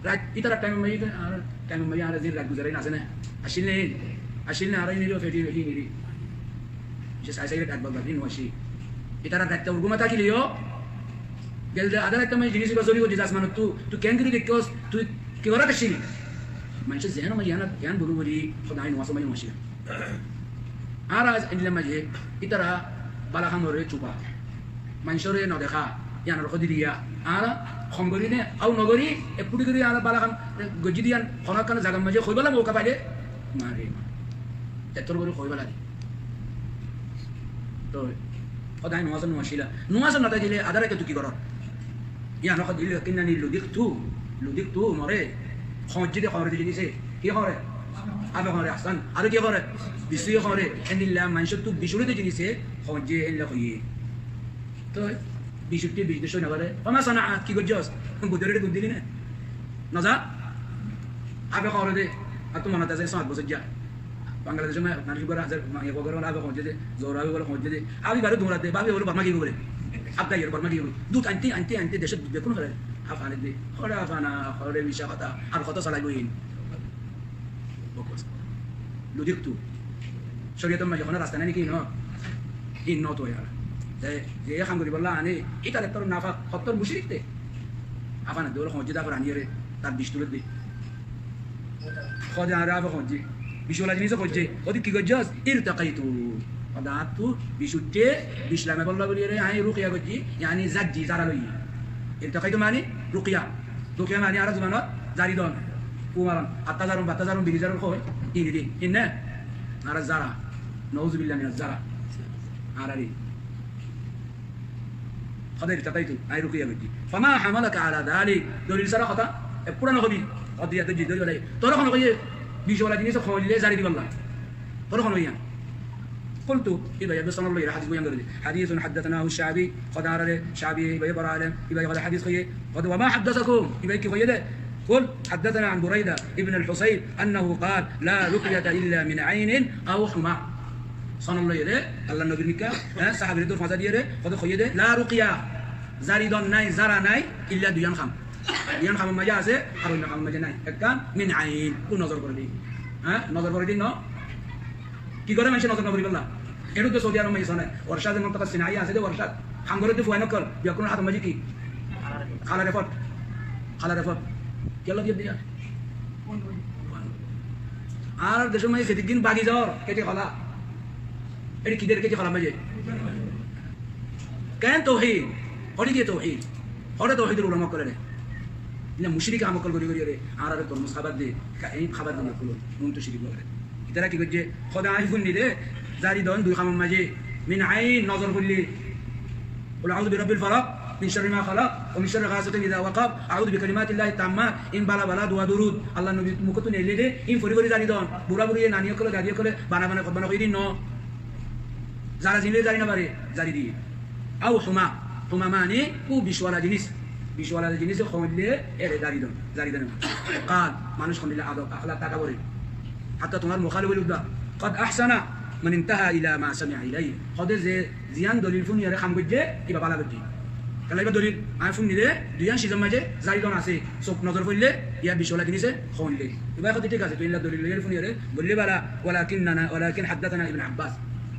Rait, itarar thaimor maze, añárar thaimor maze añára ze rait guzarai asé na? Accíl ne? Accíl ne? Añára iniri, feti, feti iniri. Sai sai rait bar bar in no accíl. Itarar raitta urguma tákile yo, Gelde adá raitta maze jinis iba zori goijje asmanottú, tui keéngori deikkós, tui ki gorá asíli? Maincór zehénor maze yián, yián bulu gorí, Hoda añí nuwasor maze nuwasílam. Añára endilla maze ítara bála hamoré cupa, maincóre nodeká, yiánor hódi diya. Añára hom gorí né, au nogorí, ek futi gorí añára bála ham goijjí de yián, hono ekkán zagar maze hoibálla mouka faile, mare, tettor gorí hoibálla de. Toi, Hoda añí nuwasor nuwasílam. Nuwasor notákile adá raitta tui ki goró? Yián hoó de, "لكنني لدغت، لدغت", more hoñjje de, hoñre de jinise. Ki hoñre? Afe hoñre, ahsan. Aró ki hoñre? Bissuye hoñre. Endilla maincóttu bisure de jinise hoñjje endilla hoiye. Toi, bisutte bis de sói no fare. "فما صنعت", ki goijjós? Butoré gum dili né? Noza? Afe hoñre de. Ar tu monot asé, sót bosór za. Bangladecor ma-, manúic uggwá asé, ma-, uggwá gorór afe hoñjje de, zora afe bóle hoñjje de. Afe ibáre duñrat de, báfe bóle Borma giyé goi bóle. Abda iyóre Borma giyé goi. Dut ainte, ainte, ainte, decót bekkún félai. Afe ané de. Hoçé afe ana, hoçé micá hotá, ar hotá solaibo iín. Bokos. Ludiktu. Córiyotor maze honó rasta nái niki, no? Iín no toi ar. Te, ze ham goríbolla ané, ítar ettór nafak, hottór mucrik de. Afe ané de bóle hoñjje de, afe aniyóre, tar bic tulér de. Hoó de añáre afe hoñjje. Bic wala jinis hoñjje. Hoó de ki goijjós? ارتقيت. Hoó de añáttu bic uiththé, bic lamaibólla buliyóre añí rukiya goijjí, yáni zajjí, zara loiyí. ارتقيت mani rukiya. Rukiya mani añára zubanot zari don. Fú maron, atta zaron, batta zaron, biri zaron hoói, ini di. Inne? Añára zara. نعوذ بالله من الزرع. Añára di. Hoó de ارتقيت, añí rukiya goijjí. فما حملك على ذلك؟ Dolil sára hotá, ek fura no hobi. Hoó de yá to zidor yólai. Toré hone hoiyé, bic wala jinis hoñjle zari dibolla. Toré hone hoiyé. قلت, ibá yá sanad loiyóre hadis boyan gorí de. حديث حدثناه الشعبي, hotá añáre Shabi ibá yá boro alem, ibá yá hotá hadis hoiyé. Hoó de, وما حدثكم, ibá yá ki hoiyé de? قلت حدثنا عن بريدة بن الحصيب أنه قال: لا رقية إلا من عين أو حمى. Sanad loiyóre, Allar nobir mikká, hé, sahabire dór fañsa diyóre, hoó de hoiyé de, لا رقية, zari don nái, zara nái, إلا duiyán ham. Duiyán hamor maze asé, ar oinno hamor maze nái. Ekkán من عين, kú nozor goré de. Hé, nozor goré de no? Ki goré maincé nozor no goríbolla? Eçé de Saudi Arob maze sone. Warshad, Muntaqa Sinaiya asé de warshad. Ham goré de fuain ókkol, beggúnor hátor maze ki? Hala report. Hala report. Kiyólla diyé de? Añárar decór maze ketikgín bagi zar, keti hola. Eçé ki der keti hola maze? Ken touhid? Hoçé giyé touhid? Hoçé touhidor ulama ókkolore? Ina mucrik ham ókkol gorí gorí ore, añárare tormuz hábar de, ka-, ei hábar de ókkol, muntu cirik logore. Itara ki goijje? Hoó de añí funni de, zari don dui hamor maze, من عين, nozor foille. قل أعوذ برب الفلق، من شر ما خلق، ومن شر غاسق إذا وقب، أعوذ بكلمات الله التامات, in bala bala dua durud, Allar nobir mukóttu neille de, in fori fori zari don, bura buriye, nani ókkole, dadi ókkole, bana bana hotá bana hoi din no. Zara zinle zari no fare, zari diye. أو حمى. Huma mani kú bic wala jinis. Bic wala jinis hoñjle ere zari don, zari don. قال, manúic hondilla adob, akhlak, takaburi. Hatta tuáñr mukhalif óile uddá. قد أحسن من انتهى إلى ما سمع إليه. Hoó de ze ziyán dolil funiyóre ham goijje, iba bala goijje. Kiyólla iba dolil, añí funni de, duiyán cizor maze zari don asé, suk nozor foille, ya bic wala jinise hoñjle. Iba hoó de thík asé, tui illa dolil loiyóre funiyóre, bolle bala, ولكننا، ولكن حدثنا ابن عباس.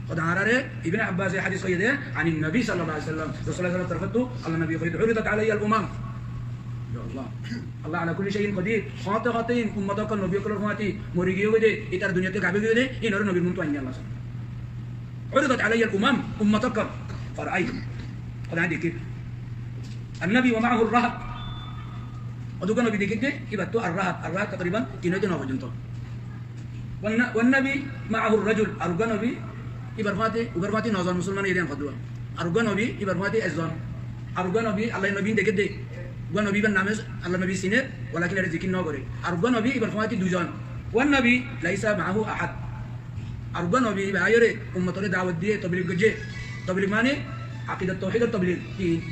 Hoó de añárare Ibne Abbase hadis hoiyé de, عن النبي صلى الله عليه وسلم, Rosulullah sallallahu alaihi wasallam torfóttu, Allar nobi hoiyé de, عرضت علي الأمم. Ya Allah. Allah على كل شيء قدير. Hoóte hoóte in ummot ókkol nobi ókkolor fúañti mori giyé goi de, itar duniyat gabé giyé de, inore nobir muntu ainné Allah. عرضت علي الأمم, ummot ókkol. فرأيت. Hoó de añí dekí. النبي ومعه الرهط. Hoó de uggwá nobi dekí de, ibattú ar-rahot, ar-rahot takriban tin óite no foijjonto. والن-، والنبي معه الرجل, ar uggwá nobi, ibar fúañti, uggwár fúañti nozon musolman eriyan hoddúa. Ar uggwá nobi, ibar fúañti ezzon. Ar uggwá nobi, Allar nobi dekí de. Uggwá nobi ibar name Allar nobi sine, walakin ere zikir no gore. Ar uggwá nobi, ibar fúañti duizon. والنبي ليس معه أحد. Ar uggwá nobi iba aiyóre ummotore dawot diye, toblig goijje. Toblig mani akidat tauhidor toblig. Ki?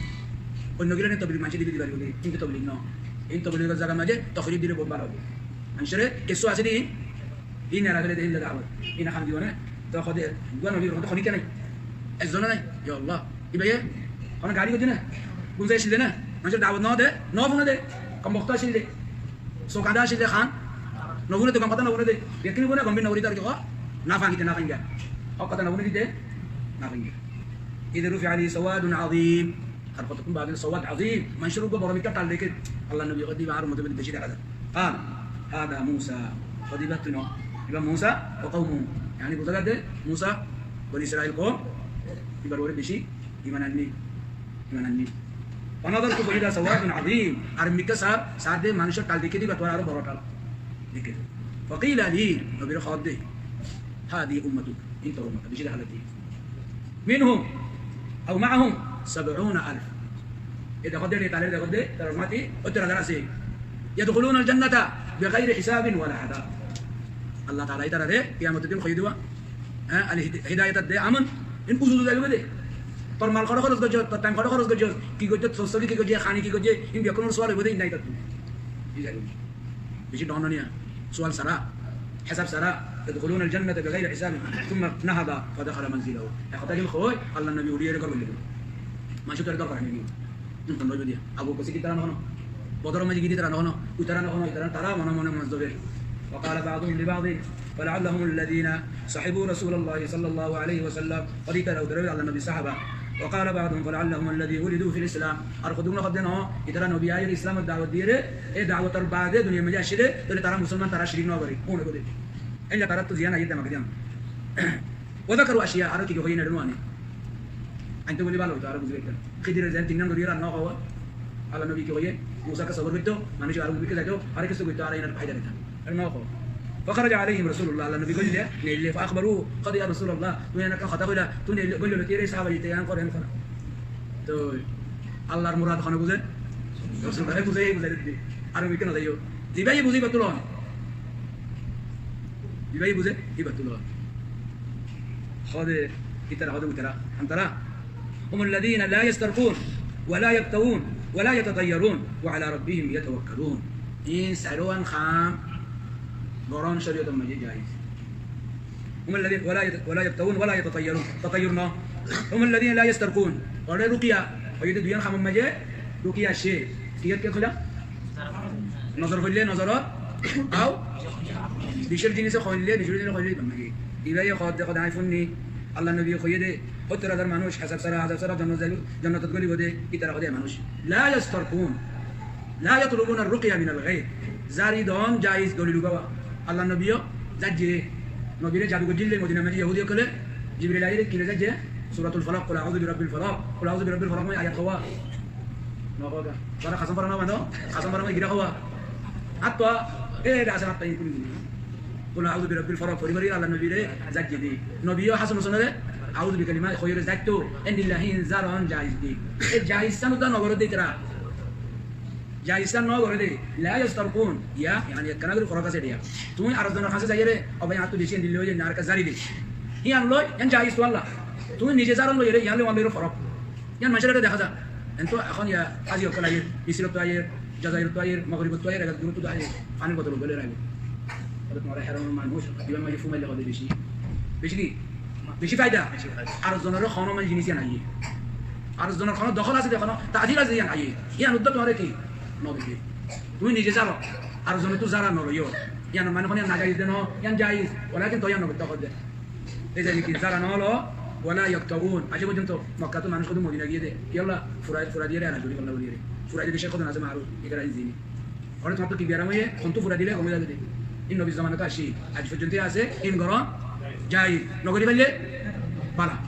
Oinno gilane toblig maincé dibe dibar gori, kintu toblig no. In tobligor zagar maze takrib dile bout bála óibo. Maincóre kessú asé de, in era fele de, illa dawot. Ina ham dibo na. To hoó de, uggwá nobi hoó de honikka nai. Ezzon nai. Ya Allah. Ibaye hono gari goijje na. Gunzaic asíl de na. Maincóre dawot no de, no fúne de. Kom bokto asíl de. Suk andá asíl de, han no fúne de, gom hotá no fúne de. Bekkúne fúne, gom bin no fúne de, ar ki hoó? No fúne de, no fúne de. Hók hotá no fúne de, no fúne de. إذ رفع لي سواد عظيم. Ar hotokkún baade sawad azim, maincór uggwá boro mikká thal deké. Allar nobi hoódde ibá añár ummotor bútore beci dehá za. Qal, hada Musa, hoódde ibáttu no, ibá Musa wa qawmuhu. Yáni buzá za de Musa, Bani Israil koum, ibár uore beci iman anní, iman anní. Fa nazartu fa idha sawadun azim. Ar mikká saár, saár de maincór thal deké de ibáttu aró boro thal deké. Fa qila li, nobire hoódde, hadihi ummatuk, in tor ummot, beci dehá za de. Minhum, aw ma'ahum, sab'una alf. E dekó de, e tale dekó de, tarár mazé óttor házar asé. Yadkhuluna al-jannata bi ghayri hisabin wala adhab. Allah Taala itarare kiyamotor din hoiyé dibo, e, al hid-, hidayot de amon, in uzu uzu zaibo de. Tor mal hoçé horos goijjós, tor time hoçé horos goijjós, ki goijjós, tor sóri ki goijjé, hani ki goijjé, in bekkúnor sual óibo de, in nai tor. Beci dóñr niya. Sual sára, hesab sára. Yadkhuluna al-jannata bi ghayri hisabin. Thumma nahada fa dakhala manzilahu. E hotá gín hoi, Allar nobi uçí ere gór goillé. Maincé to ere dórkar nai. Hm, to noibo diya. Abu Bakar Siddik tará no hono. Bodor mazé giyé de tará no hono. Tará no hono, tará, tará mone mone mazé dobe. Wa qala ba'duhum li ba'din, fala'allahum alladhina sahibu Rasulallahi sallallahu alayhi wa sallam. Hoódde itará utará Allar nobir sahaba. Wa qala ba'duhum fala'allahum alladhi wulidu fil Islam. Ar hodún hodde no, itará nobi aiyóre Islamor dawot diyére, e dawotor baade duniyar mazé aiccé de, tóile tará musolman, tará cirik no goré. Kone hoódde? Éilla taráttu ziyan aiyé de mage diyan. Wa zakaru ashya, aró ki ki hoiyé ene no ani. Añí to buli bála óito, aró buzí faitám. Khidir zen tin din dóri ranna hoó. Allar nobi ki hoiyé? Musa ke sobor goitto, manúic aró buzí faitto, aró kessú goitto, aró inar faida faitám. Ar no hoó. Fa kharaja alayhim Rasulullah, Allar nobi goille, neille, fa akhbaruhu, hoódde, ya Rasulullah, tuñí enekka hotá hoila, tuñí neille, goille lotiyére sahaba ite en gore, en gore. Toi Allar murad hone buzé? Rasulullah buzé, buzái diyé. Aró mikká no zaiyo. Zibáye buzé ibáttu lon. Zibáye buzé ibáttu lon. Hoódde, itará hoódde, itará, antara. Hum alladhina la yastarqun, wa la yaktawun, wa la yatatayyarun, wa ala rabbihim yatawakkalun. In sairó an ham goron coriyotor mazé jaiz. Hum alladhina wa la yat-, wa la yaktawun wa la yatatayyarun. Tatayyur no. Hum alladhina la yastarqun. Ore rukiya. Hoiyé de duiyan hamor mazé rukiya aiccé. Ki ki hoila? Nozor hoile nozor. Aw bicór jinise hoile, bicór jinise hoile iban magi. Ibáye hoódde hotá añí fúnni. Allar nobi hoiyé de, óttor házar manúic, hesab sára, azab sára, jonnot zaibo, jonnotot gólibo de, itará hoódde manúic. La yastarqun. La yatlubuna ar-ruqya min al-ghayr. Zari don jaiz, dolil uggwá. Allar nobiyo zaijje. Nobire jadu goijjíl de Modinar mazé Yahudi ókkole, Jibril aiyóre kine zaijje? Suratul Falaq, Qul a'udhu bi rabbil falaq. Qul a'udhu bi rabbil falaq mane ayat hoó. No hoó ga. Tuáñra kasam fora no bando, kasam fora mane gira hoó. Attwa, e, ede asé attwa in kuni dini. Qul a'udhu bi rabbil falaq, fori fori Allar nobire zaijje de. Nobiyo Hasan Husenore, a'udhu bi kalima, hoiyóre zaitto, endilla hin zaron jaiz de. E jaiz san udda no goré de itará. Jaiz san no goré de, la yastarqun, ya, yani ekkán gorí forok asé de ya. Tuñí ar zonor hañsé zaiyóre, o bái, añáttu beci endilla óiye, añáre ekka zari de. Yián loi, yián jaiz tuáñlla. Tuñí nize zaron loiyóre, yián loi, yián loi forok. Yián maincór ere dehá za. Entú ehón ya, Azi ókkol aiyér, Misirottu aiyér, Jazairottu aiyér, Mogoribottu aiyér, ek ek duniyattu aiyér, fanir botol loi aiyér. Tóile tuáñra héronor manúic, ibar maze fumaile hoó de beci. Beci ki? Beci faida. Beci faida. Ar zonor hono mane jinis yián aiyé. Ar zonor hono dohol asé de, hono tasir asé de yián aiyé. Yián udda tuáñra ki? No dekí. Tuñí nize zaro. Ar zonottu zara no loiyo. Yián mane hono yián najaiz de no, yián jaiz. Walakin toi yián no goittó hoó de. Ei ze niki zara no lo, wala yaktawun. Aijjó foijjonto Mokkattu manúic hodún Modina giyé de. Kiyólla? Fura, fura diyére, ana duri golla diyére. Fura diyére de cé hodún asé maruf, ikara zini. Ore tuáñttu ki biyaram óiye, hontú fura dile gom ói zaibo de. In nobir zomanat accíl, aij foijjonto asé, in goron jaiz. No gori faille bála.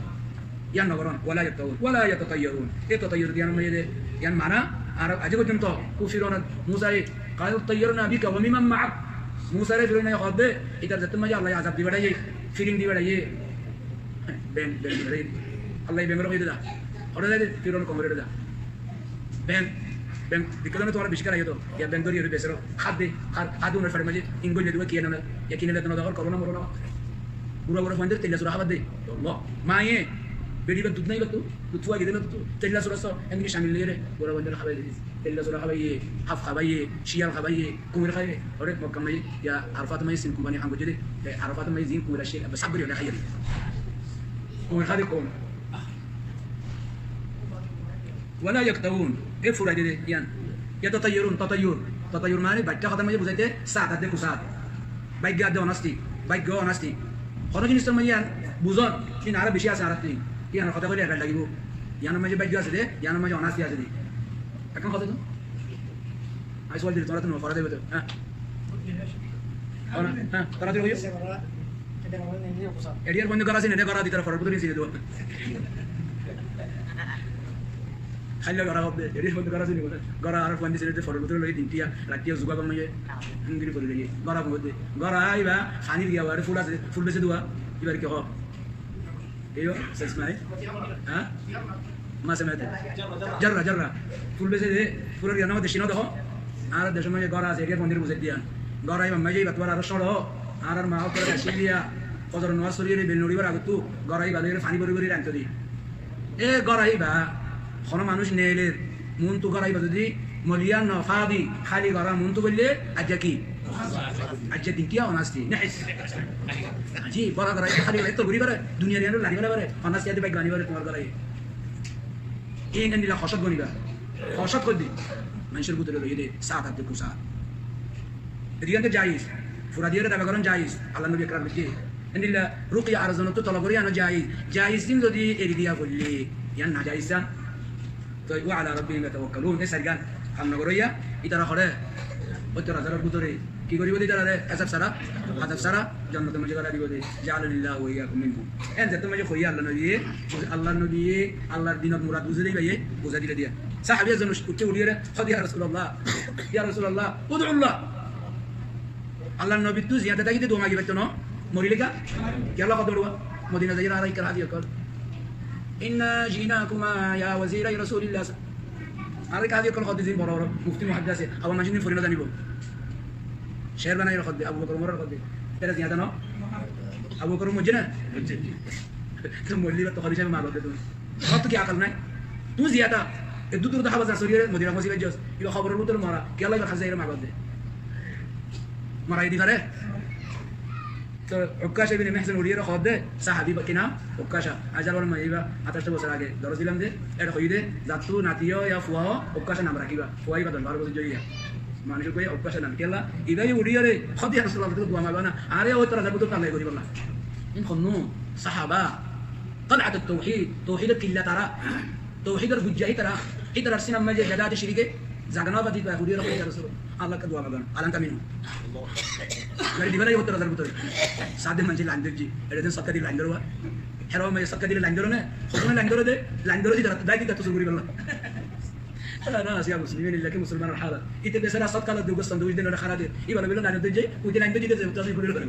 Yián no goron, wala yaktawun, wala yatatayyarun. E tatayyur diyan maze de, yián mana, ar aijjó foijjonto kufirona Musare, qalu tayyarna bika wa mimman ma'ak. Musare firone hoó de, itar zettót maze Allah ye azab di beçaiye, firing di beçaiye. Beng, beng, beng. Allah ye bengore hoiyé de da. Hore zai de, Firon komore de da. Beng, beng, dikká zane tuáñra beci karaiyó to. Ya beng dóri dóri besero. Hár de, hár, hár de unor fare maze. Ingol le duwa kiye na na. Ya kine le dona dagor korona morona. Bura bura fuain dóri tella sura hábar de. Ya Allah. Maye. Bedi ba dud nai ba tu. Dud fua gide na tu. Tella sura so. Endi ke shamil nai re. Bura fuain dóri hábar de. Tella sura hábaiye, haf hábaiye, ciyal hábaiye, kuñir hábaiye. Ore Mokka maze, ya Arafat maze sin kurbani ham goijje de, ya Arafat maze zin kuñir aiccé, abbar sab gori ore háiye de. Kuñir háde kuñir. Wala yaktawun, e furai de de, yián. Yatatayyarun, tatayyur. Tatayyur mane baiththá hotár maze buzaite, saat adde kusaat. Báigga adde onastik, báigga onastik. Hono jinisor maze yián buzon, tin aró beci asé añárattú. Yián hotá hoile ebar lagibo. Yiánor maze bágyo asé de, yiánor maze onasti asé de. Ekkán hotá to. Añí sual dili, tuáñra to no fora diba to. Há. Há, tuáñra to hoiyo. Ediyar fonde gora asé ne, gora di tara forar bútore sine duwa. Háilla gora hode, ediyar fonde gora asé ne, gora ar fonde sine de forar bútore loi din tiya, rait tiya zuga gom oiye, hungiri fori loiye. Gora fonde, gora iba, fanir giya, ful asé, ful bese duwa, ibar ki ho? Iyo, sesmai. Há? Mase mete. Jarra, jarra. Ful bese de, fulor giyan mate cino deho. Añárar decor maze gora asé, eriya fondir buzai diyan. Gora iba maze iba tuáñra aró soro. Añárar ma ókkol asé diya. Fozor nomaz fori ore bel noribar agottu. Gora iba loi ore fani bori bori ranto di. E gora iba, hono manúic neiler, muntu gora iba zodi moliya no fadi, háli gora muntu goille, aijja ki? Aijja din tiya onasti, nehis. Ji, gora gora iba háli gora etto guri bare, duniyar iyan lari bare bare, onasti adi bag bani bare tuáñr gora iba. In endilla hosot goniba, hosot gori di. Manúcor bútore loi de, saat adde kusa. Edi iyan to jaiz, fura diyore daba goron jaiz, Allar nobi ekrar goijje. Endilla rukiya ar zonottu tolob gori ano jaiz. Jaiz din zodi eri diya foille, iyan najaiz san. Toi, "Wa ala rabbihim yatawakkalun." E sairgan ham no goroiya, itara hore, ottor azaror bútore ki goribo de itarare? Hesab sara, azab sara, jonnotor maze gora dibo de. Ja'alanillahu wa iyyakum minhum. En zettor maze hoiye Allar nobiye, Allar nobiye, Allar dinor murad buzai de ibaye, buzai dile diya. Sahabi ekzon uth-, uthche uthiyore, hode, "Ya Rasulallah, ya Rasulallah, ud'ullah." Allar nobittu ziyada tákite dua magi faitto no, morile ka? Kiyólla hode dua? Modina zaiyore añára ikka háfi okkol. Inna ji'nakuma ya wazirai Rasulillah. Añára ikka háfi okkol hode zin boro boro mufti muhaddis asé, abar manúcor fori no zanibo. Cer banai hode, Abu Bakar Umar hode. Tera ziyada no? Abu Bakar Umar mojje na? Mojje. To moille ba to hode sabe magode tumi. Tuáñrtu ki akal nai? Tui ziyada, e dui dur dahaba zar sori ore Modina fosi bajjos. Iba hoboror bútore mora, kiyólla ibar hase zaiyore magode? Mora di fare? To Ukkasha ibne Mihsan uthiyore hode, sahabi ba ki nam? Ukkasha. Añí zar bole iba atáic bosor age doros dilam de, ere hoiye de, zattu natiyo ya fua o, Ukkasha nam rakiba. Fua iba doc baro bosor joiya. Manúic uggwá Ukkasha nam kiyólla. Iba ye uthiyore hode, "Ya Rasulallah, tumi dua maga na. Añáre ottor azar bútore Allah gori bolla." In honnu sahaba. Qal'at at-tawhid, tawhidor killa tara. Tawhidor gujja hi tara. Hi tarar sinar maze zeda asé shirike, zaga no fadi, uthiyore hode, "Ya Rasul, Allah ka dua maga na. Alam taminu." Gari diba na ottor azar bútore. Sade manúce lain dóijje. Ere din sodka di lain dóro ba. Hero maze sodka dile lain dóro na. Hotó lain dóro de, lain dóro di tara, dai di tara to sur gori bolla. Ela na, así a muslimin, illa ki musulmanor halat. Ite besara sodka loi dui goston dui din loi hara de. Iba loi lain dóijje, ui de lain dóijje de, to así gori bolla.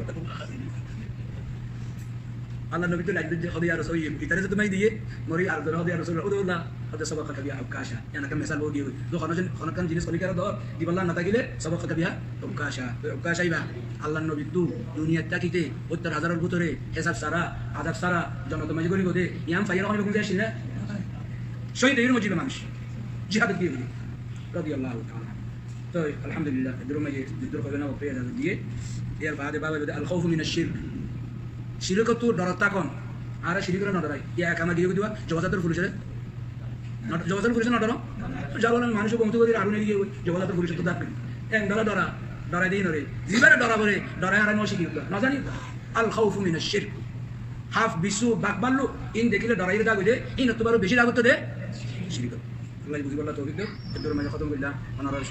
Allar nobi to lain dóijje, hode, "Ya Rasul, oi, itare ze tumi diye, mori ar zone hode, ya Rasul, ud'ullah." Hode, "Sabaqaka biha Ukkasha." Iyan ekkan mesal boi giyói. To hono jon, hono ekkan jinis holi kiyólla dor, dibolla no tákile, "Sabaqaka biha Ukkasha." To Ukkasha iba Allar nobittu duniyat tákite ottor azaror bútore, hesab sara, azab sara, jonnotor maze goribo de, iyan faiyore hone bekkún de asé na? Shohid oiye mojjibe manúic. Jihadot giyói buli. Radiyallahu ta'ala anhu. Toi, alhamdulillah, eddur maze, eddur hoibo na, wokto ijazot diye. Iyar baade baba hoibo de, al khawfu minash shirk. Shirikottu dorot tákon. Añára shirikore no dorai. Iya ek ama giyói diba, Jobazator fulisore. No, Jobazator fulisore no doro. Zar bole manúic bounti gori arun eri giyói, Jobazator fulisottu dor. En dora dora, dorai de nore. Zibare dora fore, dorai añára no shiki, no zani. Al khawfu minash shirk. Haf, bisu, bak, ballu, in dekile dorai de dagoi de, inottu baro beci dagoi de, shirikot. Allah buzibolla toufik dok. Eddur maze hotom gorillam, onara